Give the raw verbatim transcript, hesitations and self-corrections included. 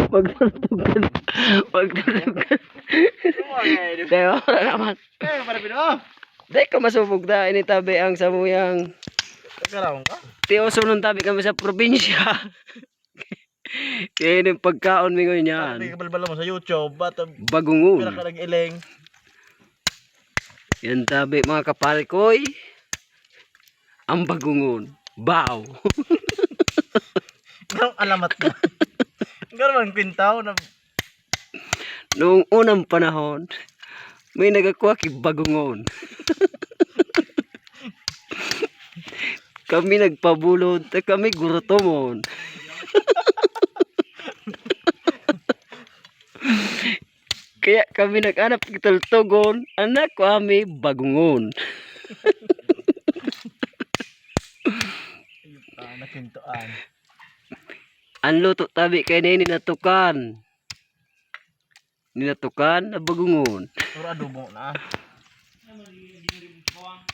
Magtugtog ka. Magtugtog ka. Di ba? Wala naman. Di ka masubog na. Ini tabi ang samuyang. Tioso nun tabi kami sa probinsya. Kaya yung pagkaon mi ngayon yan. May kabalbala mo sa YouTube, ba't ang Bagungon. Pira ka nag-iling? Yan tabi, mga kapare koy. Ang bagungon. Bao. Anong alamat na? Ang gano'n kwentaw na Noong unang panahon, may nagakwa ki bagungon. Kami nagpabulod, ta kami gurutomon. Kaya kami nag-anap ki tultugon, anak ko ami bagungon. Ah, nakintuan. Ang luto tabi kay nini natukan. Ninatukan na bagungon. Puro adobo na.